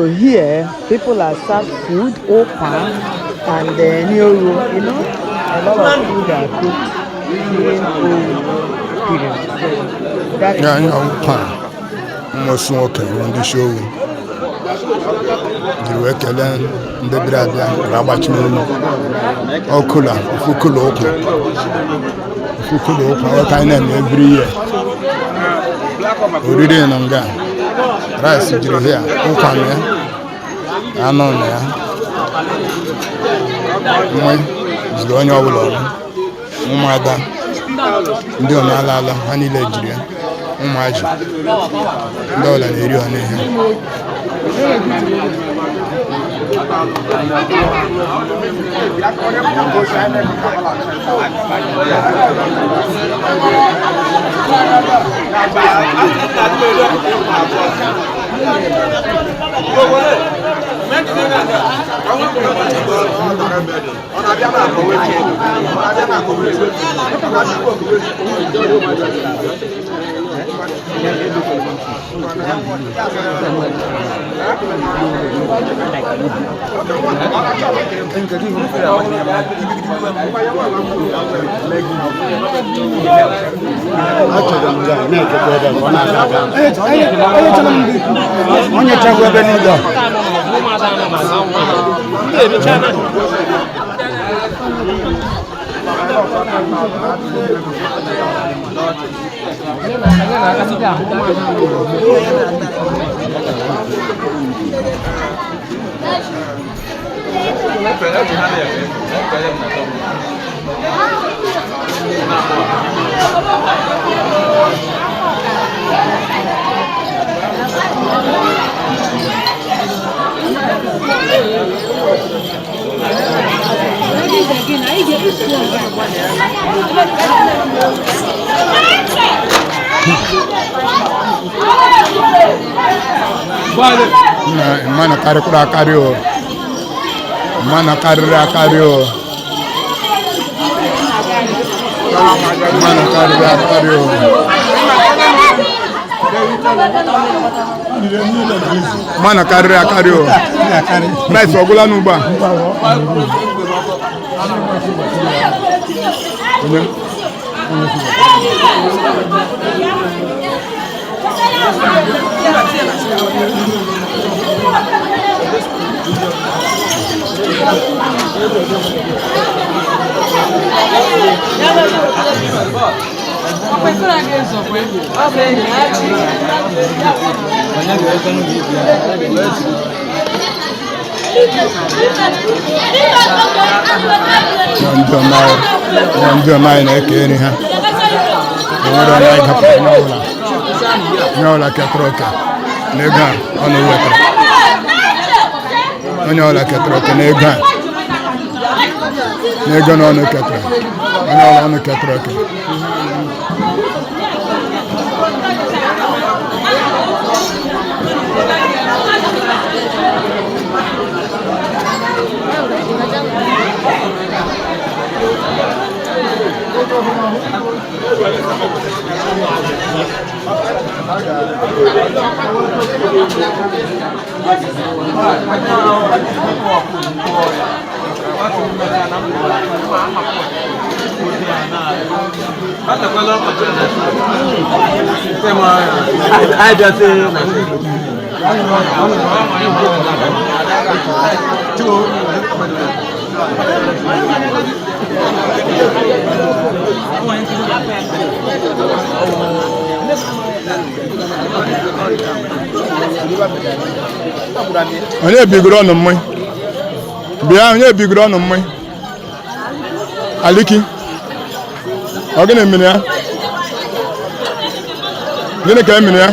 So here, people are served food, okpa, and nyoro. You know, a lot of food are cooked during Owu period. So that is Ya anyị what ọkwa mmosi nwoke bụ ndị isi owu jiri wee kelee ndị bịara abịa wee agbachi n'olu ọkụla ofu kụla ụkwụ ofu kụla ụkwụ ọka anyị na-eme every year oriri nọ nga rice jiri hia ụkwa na ya anụ na ya mmanya jiri onye ọbụla ọrụ ụmụada ndị ọ na-ala ala ha niile jiri ya ụmụaji ndị ọbụla na-eri ọ n'ihe. Onye chekwa ebe niile. Na mmanụ karịkwara akarị o, mmanụ karịrị akarị o, mmanụ karịrị akarị o, mmanụ karịrị akarị o. Rice ọgwụla n'ugbo a. Onye? Ndị ọma anyị na-eke nri ha. Enwere onye anyị hapụrụ. Onye ọbụla, onye ọbụla ketara oke n'ego a ọ na-ewetara, onye ọbụla ketara oke n'ego a, n'ego na ọnụ ketara, onye ọbụla ọnụ ketara oke. Onye bigoro ọnụ mmụ bịa, onye bigoro ọnụ mmụ aliki. Ọ gịnị mere ya? Gịnị ka e mere ya?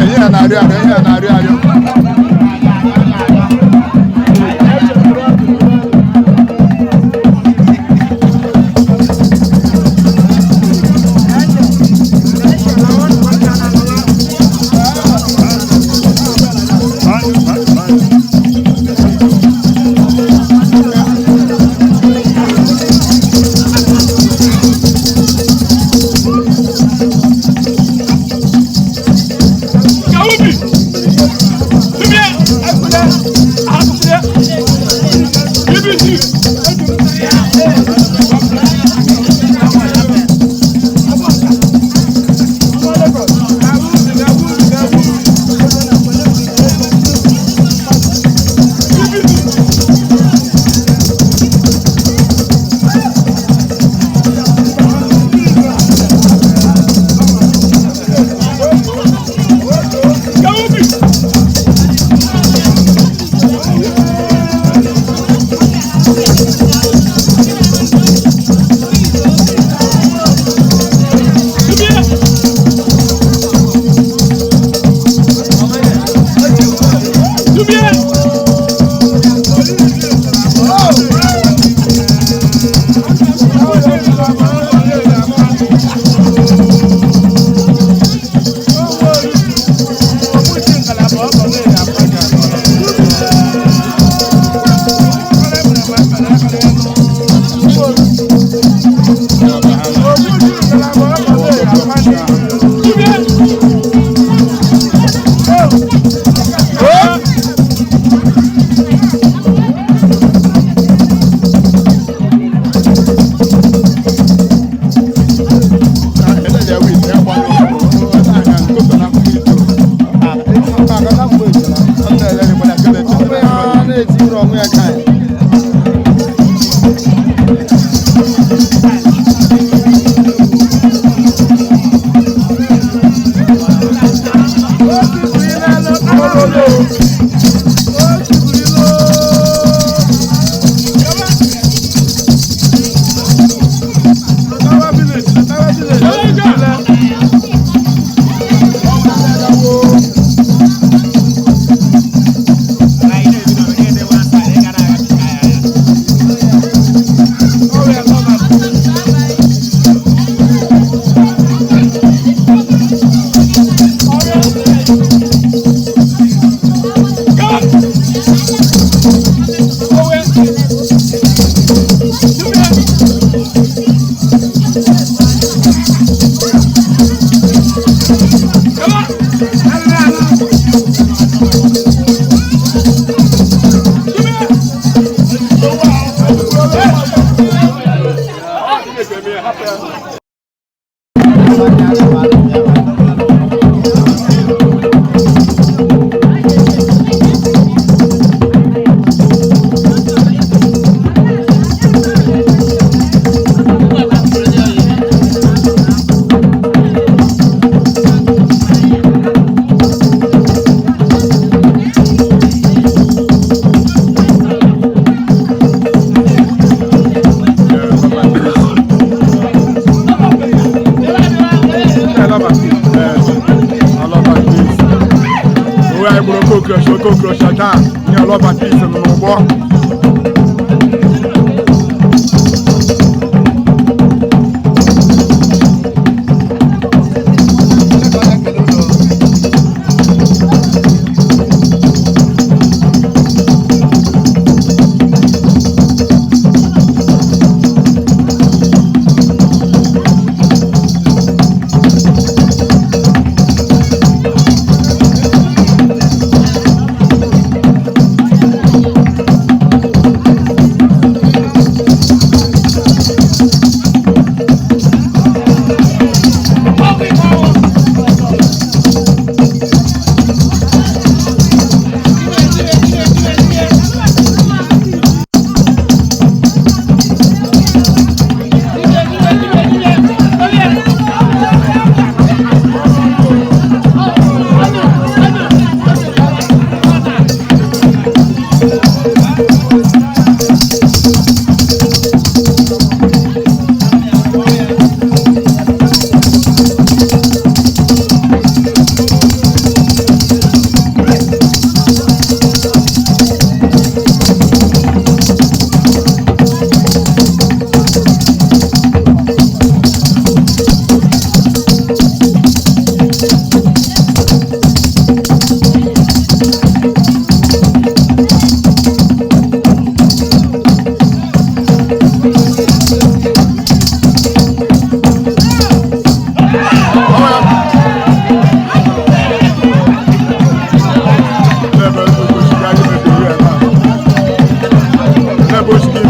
Ihe na-arịọ arịọ, ihe na-arịọ arịọ.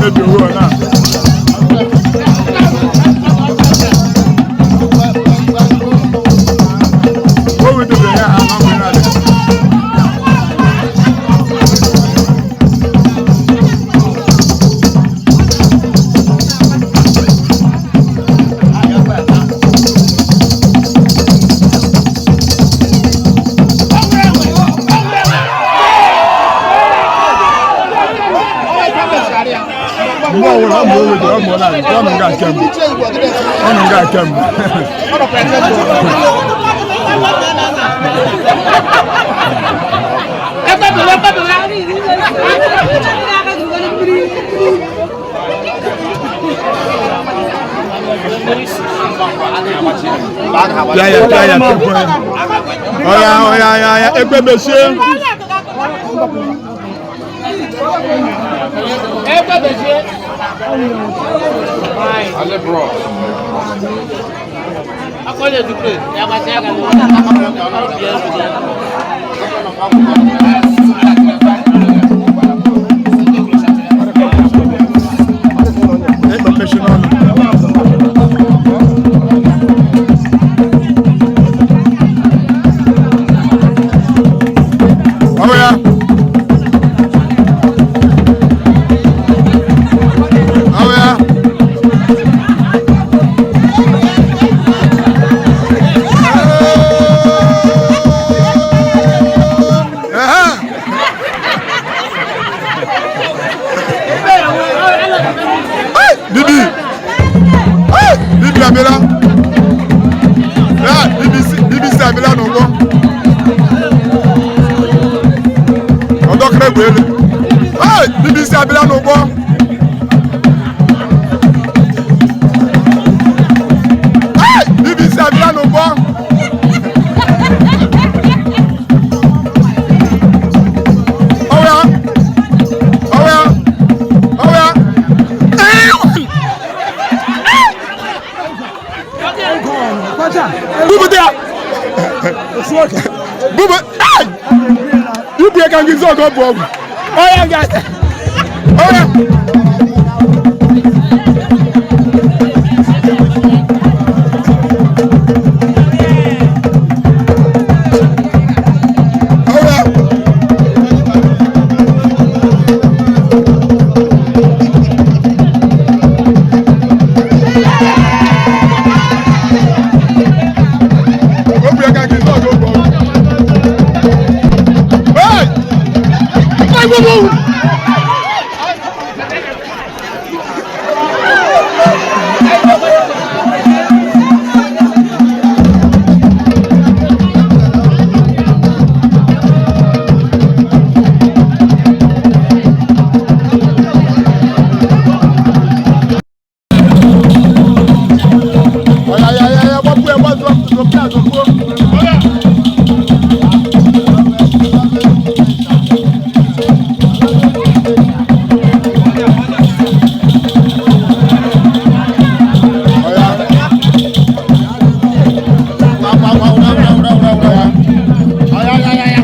Emebi owu na. O wetara ya ama nwere ala. Mgbe ọwụla ọ ma o wetara ọ ma ọ na ọ nọ nga kemgbe. Ọ nọ nga kemgbe. Pịa ya, pịa ya, pịa ya. Ọya, ọya, ọya, ọya, ekwe mechie. Ekwe mechie n'ọnụ. Ọya. Ọya. Ehe. Hey, Bibi. Hey, Bibi abịala. Ya, BBC, BBC abịala n'ụgbọ. Ọdọkịrị bụ elu. Hey, BBC abịala n'ụgbọ. Hey, BBC abịala n'ụgbọ. Ọya. Ọya. Ọya. Bubute ya. Bube. Hey! Ibu ya ka ngị zọgọ bụ ọgwụ. Ọya ga. Ọya. Ọya. Obi ya ka ngị zọgọ bụ ọgwụ. Hey! Hey, whoa, whoa! Oya, ya, ya, ya, gbapụ ya, gbazụ, zọpụ ya, zọpụ. Oya. Wa, wa, wa, wa, wa, wa, wa, wa. Oya, ya, ya, ya.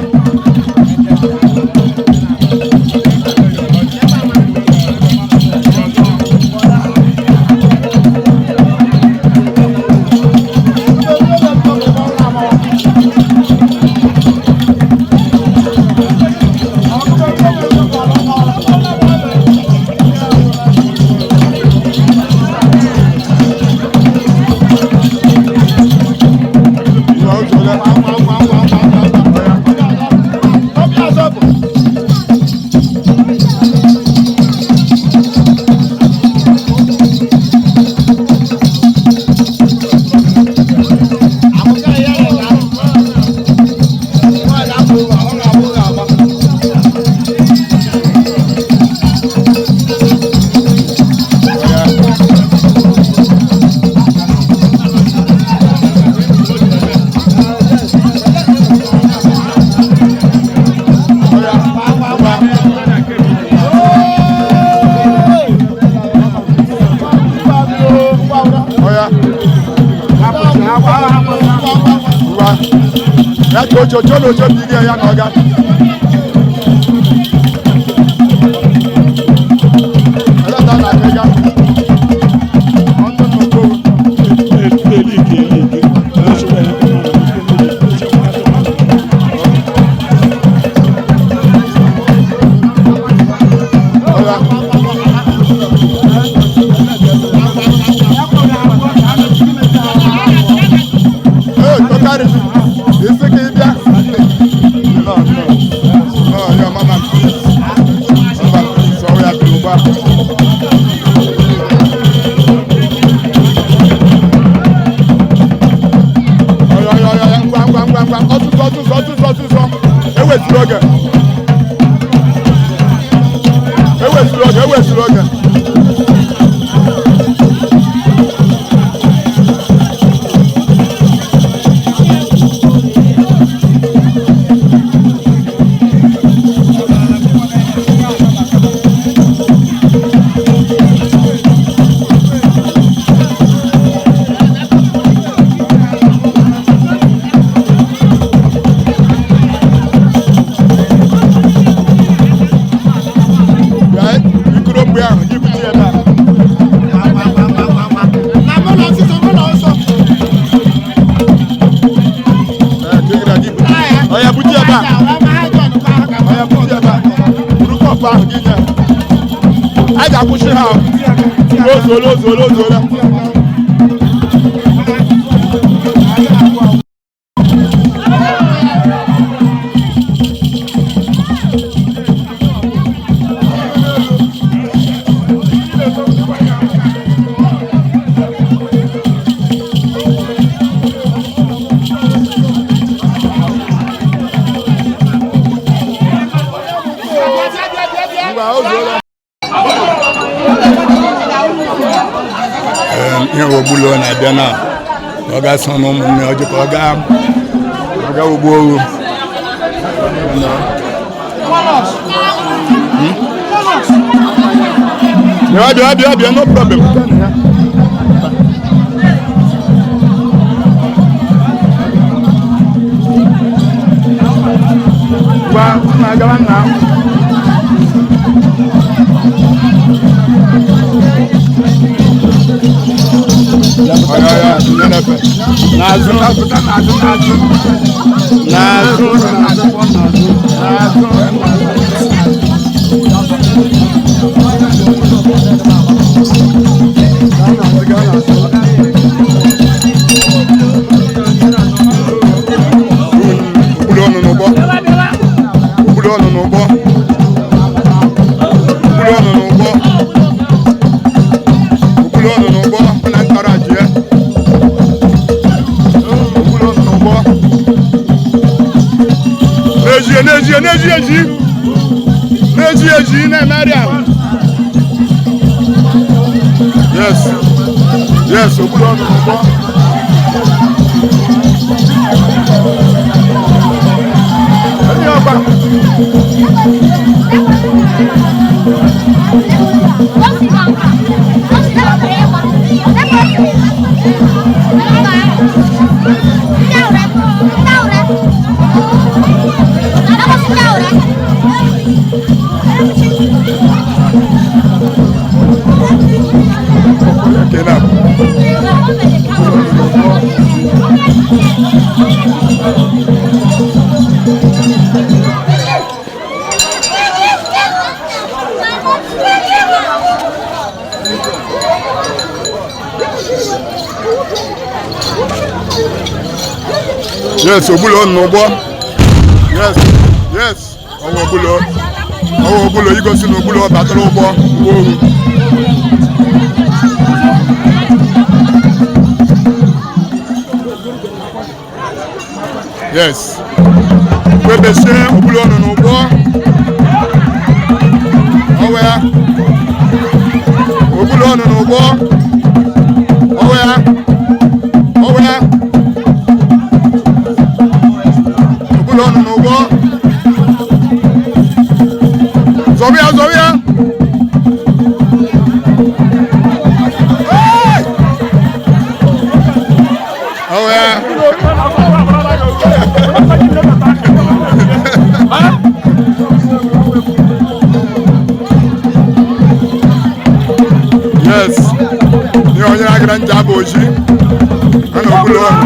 Oya. Ngwa. Ya ka oche oche na oche bụ iri ya na ọga. Eleta Ọya, ọya, ọya, ngwa ngwa ngwa ngwa, ọsụsọ, ọsụsọ, ọsụsọ, ọsụsọ. Ewezuru oge, ewezuru oge, ewezuru oge. Bịa, ikuru mgbe ahụ gị bute ya ebe a. Ee, ka ị gara gị bute. Ọya, bute ya ebe a. Ọya, bute ya ebe a. Buru kọpụ ahụ gị nye. A ga-akwụsị ha. Ozuola, ozuola, ozuola. Ngwa, ozuola. Ihe ogbulo na-abịa na ka ọ gaa sọ na ụmụnne ọjị, ka ọ gaa, ọ gaa ugbo oru. Bịa, bịa, bịa, bịa, no problem. Ngwa, nna, gawa, nna. Ọya, ọya, nye na-efe. N'azụ, n'azụ, n'azụ, n'azụ. Okpuru ọnụ n'ụgbọ. Okpuru ọnụ n'ụgbọ. Okpuru ọnụ n'ụgbọ. Okpuru ọnụ n'ụgbọ na ntara ji ya. Okpuru ọnụ n'ụgbọ. N'ezie, n'ezie, n'ezie eji. N'ezie eji na-emeri ahụ. Yes. Yes, okpuru ọnụ n'ụgbọ. Ẹni ọba. Okay, now. Yes, ogbulo n'ụgbọ. Yes, yes, ọwụ ogbulo. Ọwụ ogbulo igosi na ogbulo batara ụgbọ ụgbọ oru. Yes. Kwebesie ogbulo nọ n'ụgbọ. Ọwụ ya. Ogbulo nọ n'ụgbọ. Ọwụ ya. Ọwụ ya. Ogbulo nọ n'ụgbọ. Zọrọ ya, zọrọ ya. Hey! Ọwụ ya. Yes. Ihe onye na-agara nje aba oji. A na ogbulo ọnụ.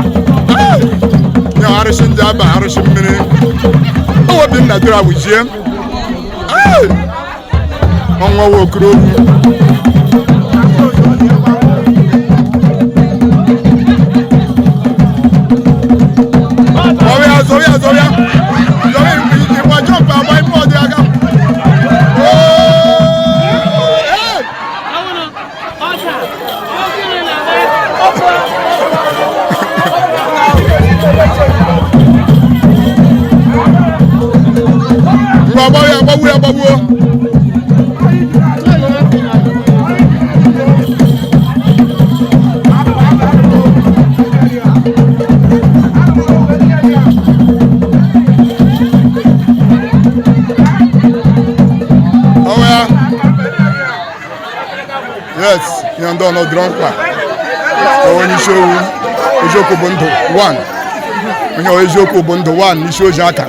Hey! Ihe arụsị nje aba arụsị mmiri. Owo bi nna dịrị awụjie. Hey! Ọnwa wo okoro okwu. Zọrọ ya, zọrọ ya, zọrọ ya. Zọrọ ya, ịgba jọmp agba ime ọdị aka. Oh! Agbagbuo ya agbagbuo. Ọwụ ya. Yes, ihe ndị ọnọ dịrọ mkpa. Onye isi owu, eziokwu bụ ndụ 1. Onye eziokwu bụ ndụ 1 n'isi oji aka.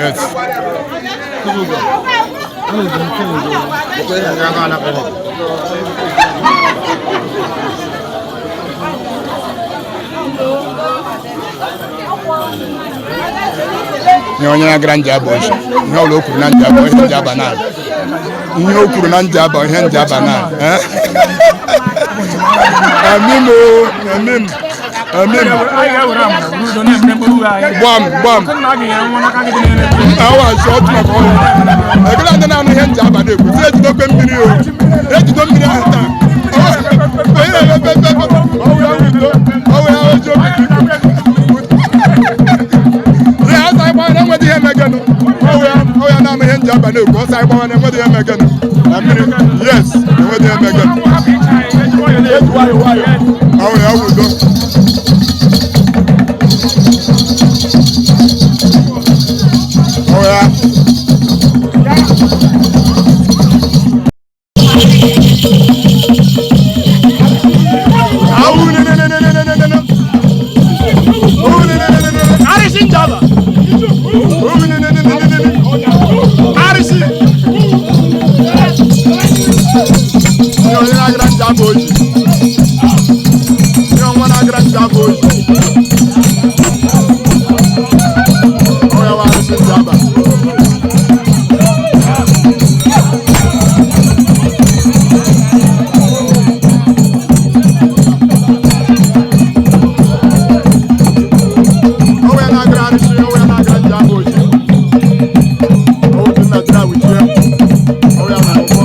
Yes. Ihe onye na-agara Njaba ozi, ihe ọbụla o kwuru na Njaba, ihe Njaba na ihe o kwuru na Njaba, ihe Njaba na amim o amim amim. Gbam gbam awa azụ ọtụ maka ọrụ ekele ndị na-anụ ihe Njaba na-ekwu si ejidokwe mmiri o ejido mmiri ahụ taa. Onye na-emepe mpepe ọwụ ya udo ọwụ ya eziokwu ya ọsọ anyị gbawa na-enweghị ihe megenụ ọwụ ya ọwụ ya na-anụ ihe Njaba na-ekwu ọsọ anyị gbawa na-enweghị ihe megenụ na mmiri. Yes, enweghị ihe megenụ. Ọwụ ya udo. Ọwụ ya. Awu ne ne ne ne ne ne ne ne. Owu ne ne ne ne ne. Arịsị Njaba. Owu ne ne ne ne ne ne. Arịsị. Ihe onye na-agara Njaba oji. Ihe ọnwa na-agara Njaba oji. Ọ ya wa arụsị Njaba. Ọ ya na-agara arụsị, ọ ya na-agara Njaba oji. Ọ obi nna dịrị awụchie. Ọ ya na-akwụkwọ.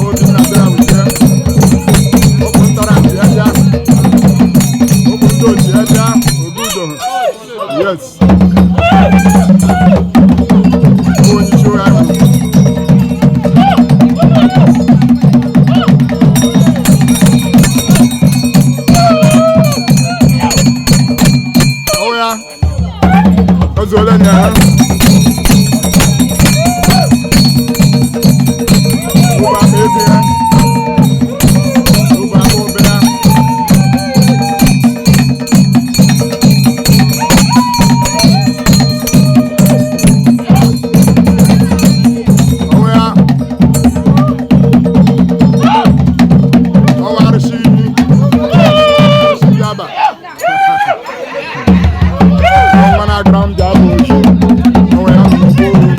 Obinna bịara wute okwu ntọrọ atụ ya bịa okwu ndị otu ya bịa obi udo. Yes, onye isi ụra ahụ. Ọwụ ya o zuola na ya. Ụgbọ aka ego ya. Ụgbọ aka obere. Ọwụ ya. Ọwụ arụsị iyi. Arụsị Njaba. Ọnwa na-agara Njaba oji. Ọwụ ya nọ n'ụgbọ oru.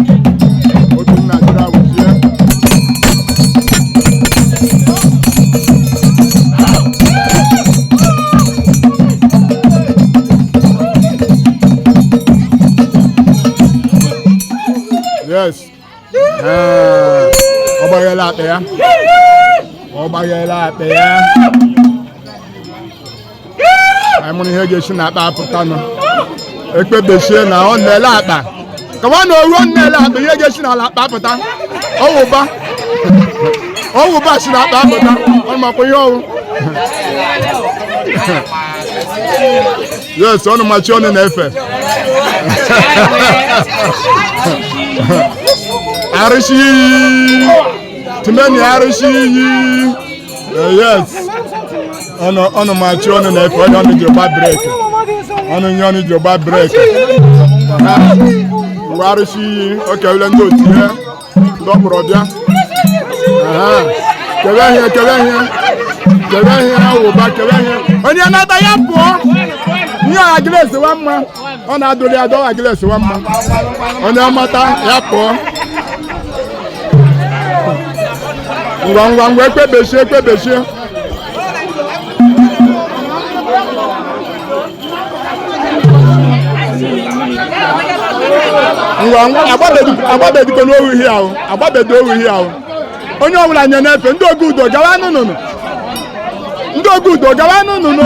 Obinna jiri awụzie. Yes. Ee, ọ gbaghela akpa ya. Ọ gbaghela akpa ya. Anyị mụrụ ihe ga-esi n'akpa apụta nụ. Ekpebechie na ọ na-ele akpa. Kama na oruo na-ele akpa, ihe ga-esi n'ala akpa apụta. Ọwụba. Ọwụba si n'akpa apụta. Ọ makwa ihe ọwụ. Yes, ọnụ machi ọnụ na-efe. Arụsị iyi. Timeni arụsị iyi. Yes. Ọnụ ọnụ machi ọnụ na-efe onye ọnụ ji gba brake. Ọnụ nye ọnụ ji gba brake. Mgbe arụsị iyi, o kewele ndị otu ya, ndị ọkpọrọ bịa. Kewe ihe, kewe ihe. Kewe ihe awụba, kewe ihe. Onye nata ya pụọ. Ihe agịrị esiwa mma. Ọ na-adụli adọ agịrị esiwa mma. Onye amata ya pụọ. Ngwa ngwa ngwa ekpebechie ekpebechie. Ngwa ngwa agbabediko n'owu ihe ahụ agbabedo owu ihe ahụ. Onye ọbụla nye n'efe ndị oge udo gawa n'ụnụnụ. Ndị oge udo gawa n'ụnụnụ.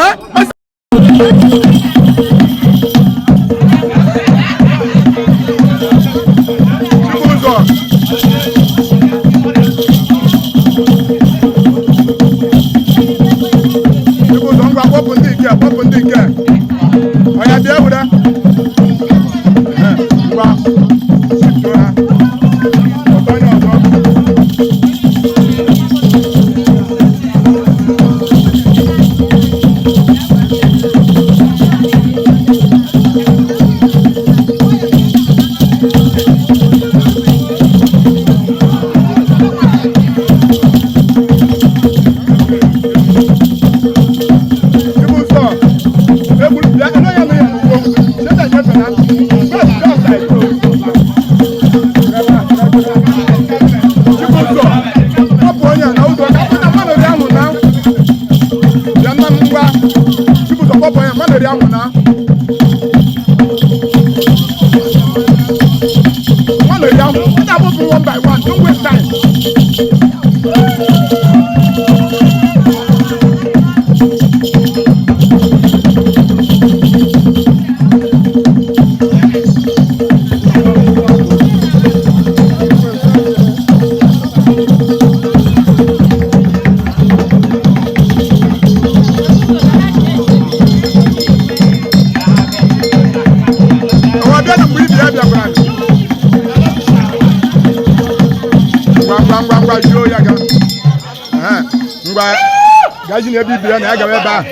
Eh? juo ya ga. Ngwa gaji na ebe ibi ya na ya gawa ebe ahụ.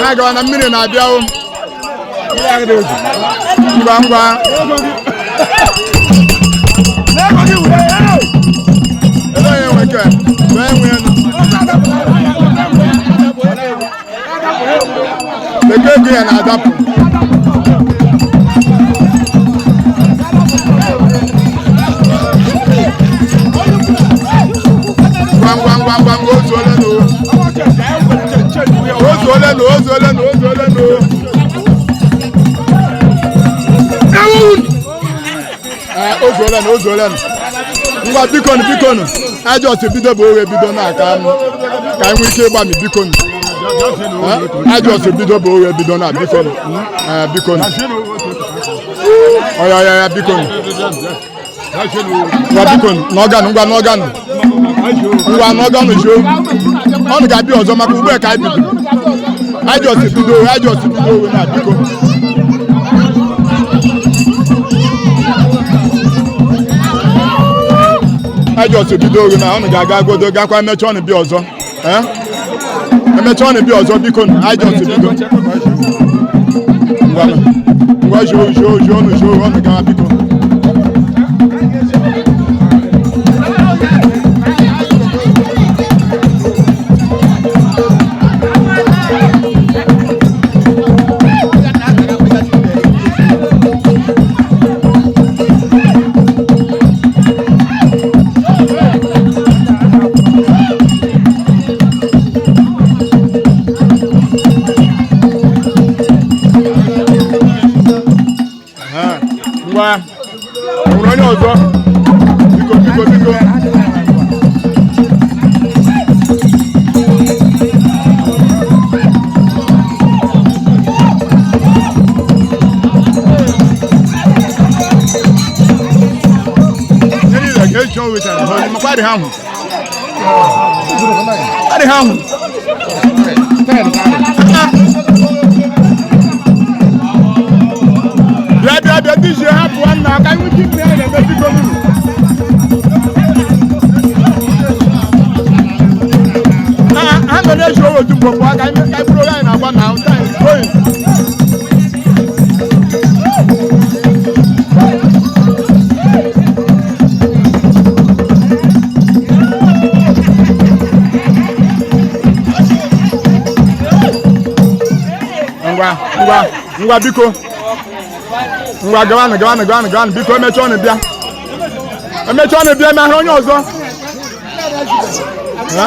Ha gawa na mmiri na-abịa o. Ngwa ngwa. Ebe onye nwe ke, wee nwe enu. Bekee ego ya na-adapụ. Ngwa ngwa ngwa ngwa ngwa ozuole nụ. Ozuole nụ, ozuole nụ, ozuole nụ. Ozuole nụ, ozuole nụ. Ngwa bikonu bikonu. Ajọs bido bụ oghe bido na-aka m ka anyị nwee ike ịgbami bikonu. Ajọs bido bụ oghe bido na bikonu. Bikonu. Ọya ya ya bikonu. Ngwa bikonu n'ọganụ ngwa n'ọganụ. Ngwa n'ọganụ juo. Ọnụ ga-abịa ọzọ maka ugbu a ka anyị bidoro. Ajọsi bido, ajọsi bido owe na biko. Ajọsi bido owe na ọnụ ga-aga godo gakwa emechaa ọnụ bịa ọzọ. Eh? Emechaa ọnụ bịa ọzọ biko nụ, ajọsi bido. Ngwa ngwa juo juo juo ọnụ juo ọnụ gawa biko. Ngwa, nwere onye ọzọ? Biko biko biko. Ihe niile ka eji o wetara, ha makwa adịghị ahụ. Adịghị ahụ. Bịa bịa bịa ndị ji hapụ nna aka ihu ji mmiri anyị na-eme biko nunu. Ha mere eji owe otu mgbe pụọ ka anyị ka anyị bụrụ onye anyị na-agba na time is going. Ngwa ngwa ngwa biko. Ngwa gawanụ gawanụ gawanụ gawanụ biko emechaa ọnụ bịa. Emechaa ọnụ bịa emeghere onye ọzọ. Ha?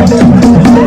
Thank